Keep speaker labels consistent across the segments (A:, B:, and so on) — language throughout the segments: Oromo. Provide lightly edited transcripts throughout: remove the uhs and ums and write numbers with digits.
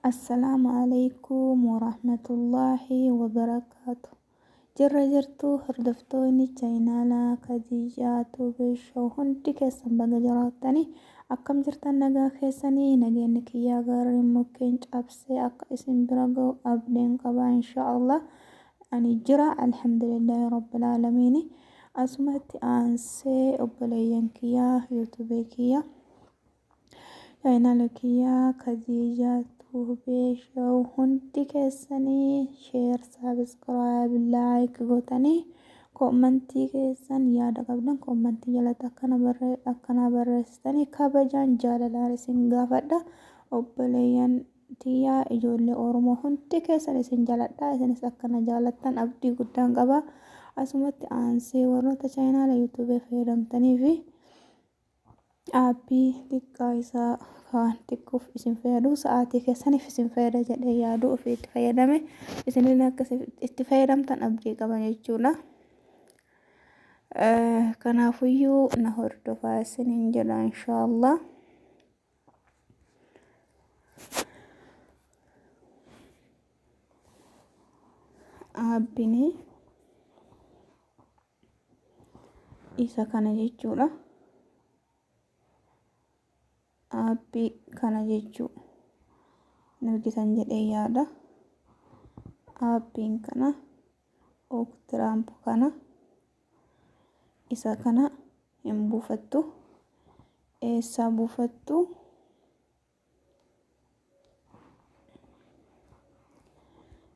A: Assalaamu Aleeykum Warahmatullaahi Wabarakaatu. Jirra jirtu hordoftoonni chaayinaalaa Khadijaa Tube Show, hundi keessan baga jiraattanii. Akkam jirtan? Nagaa keessanii? Nageenyi kiyyaa gaariin mukkeen cabsee akka isin bira ga'u abdiin qaba, inshaallah. Ani jira, alhamdulillaahi rabbil aalamiini. Asumatti aansee obboleeyyan kiyyaa, yuutuubii kiyya, chaayinaala kiyyaa Khadijaa Tube Show, hundi keessanii share, subscribe, like gootanii, koommantii keessan, yaada qabdan koommantii jalatti akkana barreessitanii kabajaan jaalalaan isin gaafadha. Obboleeyyan tiyyaa, ijoollee Oromoo, hundi keessan isin jaaladha. Isinis akkana jaalattan abdii guddaan qaba. Asumatti aansee warroota chaayinaala yuutuubii fayyadamtanii fi aappii xiqqaa isaa kan xiqqoof isin fayyadu, sa'aatii keessaniif isin fayyada jedhee yaadu ofii itti fayyadame, isinillee akka itti fayyadamtan abdii qaba jechuudha. Kanaafuyyuu na hordofaa isiniin jedha, inshaallah. Aappini isa kana jechuudha. Aappii kana jechuu hin argitan jedhee yaada. Aappiin kana Oktiraamp kana, isa kana hin buufattu. Eessaa buufattu?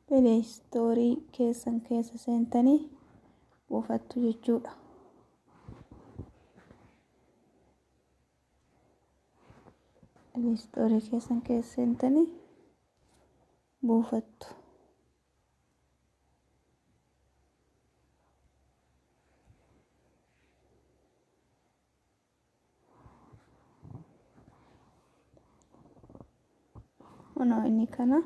A: Play Store keessan keessa seentanii buufattu jechuudha. Play Store keessan keessa seentanii buufattu. Kunoo inni kana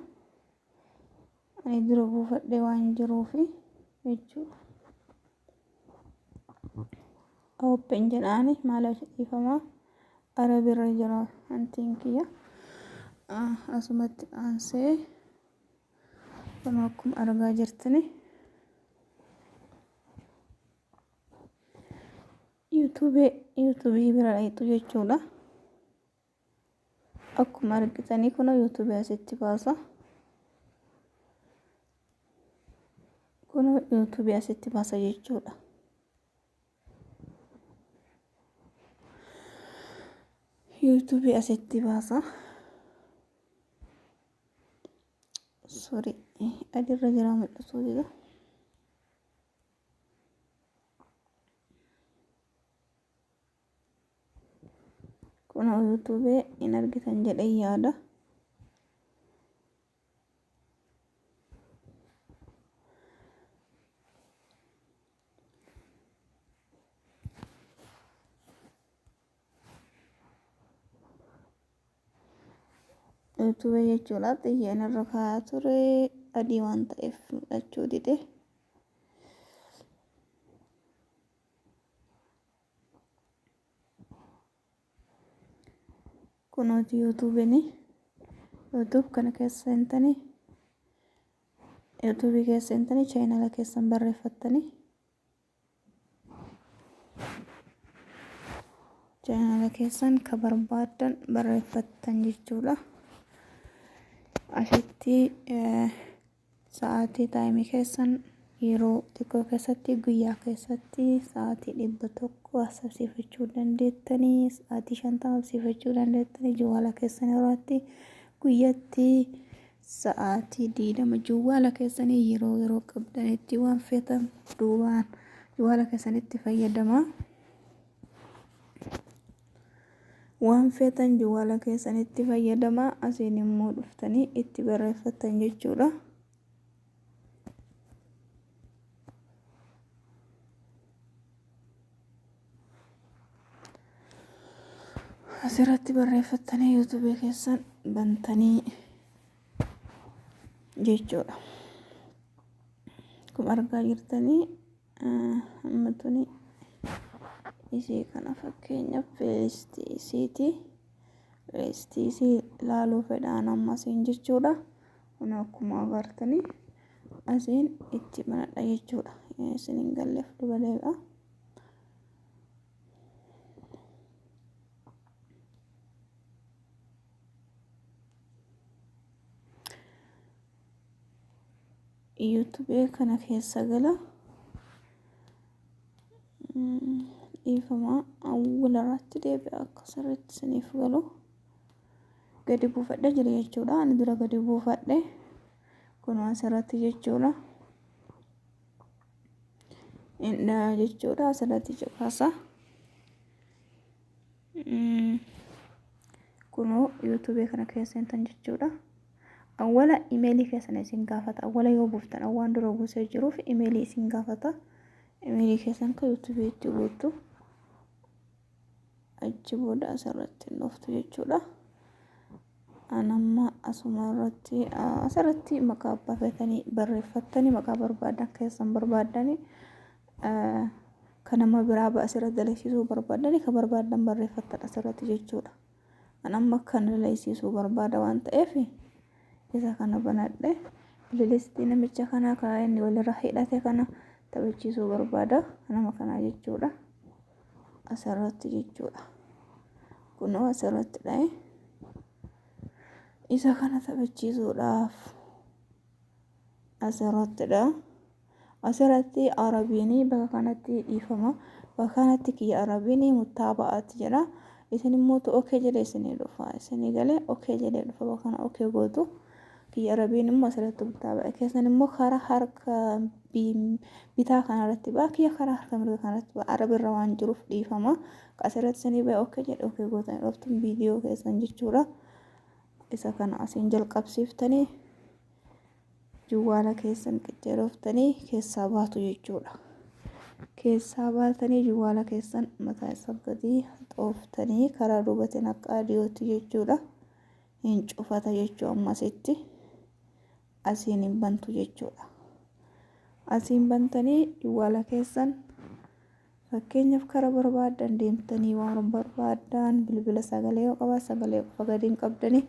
A: ani dura buufadhee waan jiruufi jechuudha. Open jedhaani maal dhiifamaa, arabirra jira antiin kiyya. Asumatti aansee kun akkuma argaa jirtani yuutuubii bira dhaqxu jechuudha. Akkuma argitanii kun yuutuubii asitti baasa. Kun yuutuubii asitti baasa jechuudha. Yuutuubii asitti baasa. Sorry, adirra jira, mul'isuu dida. Kun yuutuubii hin argitan jedhee yaada. Yuutuubii jechuudha. Xiyyeen irra kaayaa ture adii waan ta'eef mul'achuu dide. Kunooti yuutuubiin, YouTube kana keessa seentanii, yuutuubii keessa seentanii, chaayinaala keessan barreeffattanii, chaayinaala keessan ka barbaaddan barreeffattan jechuudha. Asitti sa'aatii taayimii keessan yeroo xiqqoo keessatti, guyyaa keessatti sa'aatii 100 haasofsiifachuu dandeettanii, sa'aatii 50 haasofsiifachuu dandeettanii, juwaala keessan irratti guyyatti sa'aatii 20 juwaala keessanii yeroo yeroo qabdanitti waan feetan duubaan juwaala keessanitti fayyadamaa. Waan feetan juwaala keessanitti fayyadamaa. Asiin immoo dhuftanii itti barreeffattan jechuudha. Asirratti barreeffattanii yuutuubii keessan bantanii jechuudha. Akkuma argaa jirtanii amma tuni isii kana fakkeenyaaf pileelistii isiiti. Playlist isii ilaaluu fedhaan amma asiin jechuudha. Kun akkuma agartanii asiin itti banadha jechuudha. Isin hin galleef duba deebi'a. YouTube kana keessa gala. Dhiifama, awwala irratti deebi'a akka sirriitti isiniif galu. Gadi buufadhe jira jechuudha. Ani dura gadi buufadhe kun asirratti jechuudha. Inni jechuudha asirratti cuqaasa. Kunoo YouTube kana keessa seentan jechuudha. Awwala imeelii keessan isin gaafata. Awwala yoo buuftan waan dura buusee jiruuf imeelii isin gaafata. Imeelii keessan kan YouTube itti guuttu. Achi booda asirratti hin dhuftu jechuudha. Anamma asuma irratti asirratti maqaa abbaa feetanii barreeffattanii maqaa barbaadan keessan barbaadanii kan nama biraa asirratti dalagsiisuu barbaadanii kan barbaadan barreeffattan asirratti jechuudha. An amma kan dalagsiisuu barbaada waan ta'eef isa kana banadhe playlistii namicha kanaa kan inni walirra hidhate kana taphachiisuu barbaada nama kanaa jechuudha. Asirratti jechuudha. Kunoo asirratti dha'e isa kana taphachiisuudhaaf asirrattidha. Asirratti Arabiin bakka kanatti dhiifama. Bakka kanatti kiyya Arabiin muttaaba'aatti jedha. Isin immoo okay jedhee isinii dhufa. Isinii galee okay jedhee dhufa, bakka kana okay gootu. Kiyya Arabiin immoo asirratti muttaaba'a. Keessan immoo karaa harka bitaa kanarratti ba'a. Kiyya karaa harka mirga kanarratti ba'a. Arabirra waan jiruuf dhiifama. Asirratti isinii ba'a, okay jedhe, okay gootanii dhuftan viidiyoo keessan jechuudha. Isa kana asiin jalqabsiiftanii juwwaala keessan qicceerooftanii keessaa baatu jechuudha. Keessaa baatanii juwwaala keessan mataa isaa gadi xooftanii karaa duubatiin akka adiyootti jechuudha. Hin cufata jechuu, ammasitti asiin hin bantu jechuudha. Asiin bantanii juwwaala keessan fakkeenyaaf karaa barbaaddan deemtanii waan barbaaddan, bilbila sagalee yoo qabaat sagalee qofa gadi hin qabdanii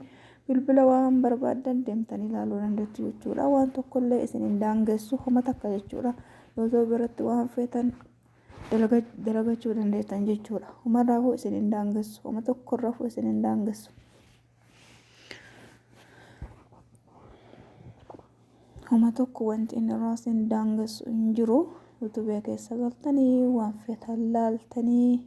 A: bilbila waan barbaaddan deemtanii ilaaluu dandeettu jechuudha. Waan tokkollee isin hin daangessu homa takka jechuudha. Yoo biratti waan feetan dalagachuu dandeettan jechuudha. Homarraafuu isin hin daangessu. Homa tokkorraafuu isin hin daangessu. Homa tokko wanti inni irraa isin daangessu hin jiru. YouTube keessa galtanii waan feetan laaltanii,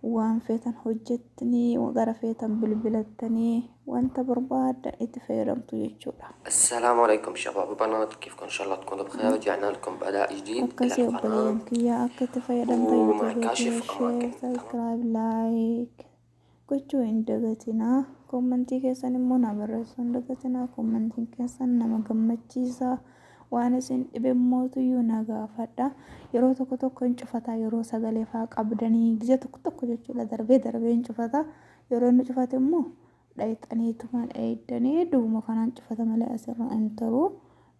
A: waan feetan hojjettanii, gara feetan bilbilattanii wanta barbaadan itti fayyadamtu jechuudha.
B: السلام عليكم شباب وبنات، كيفكم؟ ان شاء الله تكونوا بخير. رجعنا لكم بأداء جديد إلى
A: Akkasii
B: القناة
A: obboleeyyan kiyyaa, akka itti fayyadamtan
B: ومع
A: YouTube
B: كاشف
A: kiyya share
B: أماكن، تمام؟
A: subscribe, like gochuu hin dagatinaa. Koommantii keessan immoo na barreessuu hin dagatinaa. Koommantiin keessan nama gammachiisa. Waan isin dhibe mootuyyuu na gaafadha. Yeroo tokko tokko hin cufataa, yeroo sagalee faa qabdanii gizee tokko tokko jechuudha, darbee darbee hin cufata. Yeroo inni cufate immoo dhayxaniituma dheeydanii duubuma kanaan cufata malee asirra hin taru.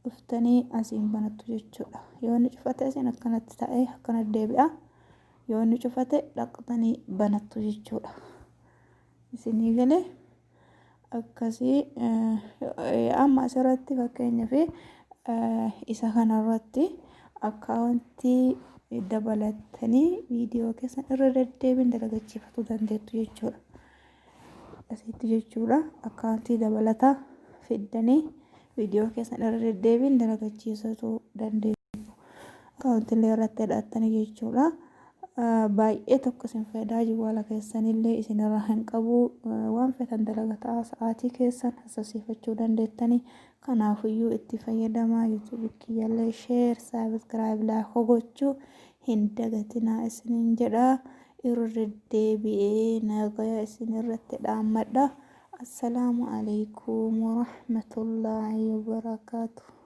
A: Dhuftanii asiin banattu jechuudha. Yoo inni cufate asiin akkanatti ta'ee akkanatti deebi'a. Yoo inni cufate dhaqxanii banattu jechuudha. Isinii galee? Akkasii amma asirratti fakkeenyaaf isa kanarratti akkaawuntii dabalattanii viidiyoo keessan irra deddeebiin dalagachiifachuu dandeettu jechuudha. Asitti jechuudha, akkaawuntii dabalataa fiddanii viidiyoo keessan irra deddeebiin dalagachiisuu dandeettu. Akkaawuntiilee irratti hidhattanii jechuudha. Baay'ee tokko isin fayyadaa, jawwaala keessanillee isinirraa hin qabu, waan feetan dalagataa sa'aatii keessan hassasiifachuu dandeettanii. Kanaafiyyuu itti fayyadamaa. YouTube kiyyallee share, subscribe, like gochuu hin dagatinaa isiniin jedha. Irra deddeebi'ee nagaya isin irratti dhaammadha. Assalaamu alaikum warahmatullaahi wabarakaatuh.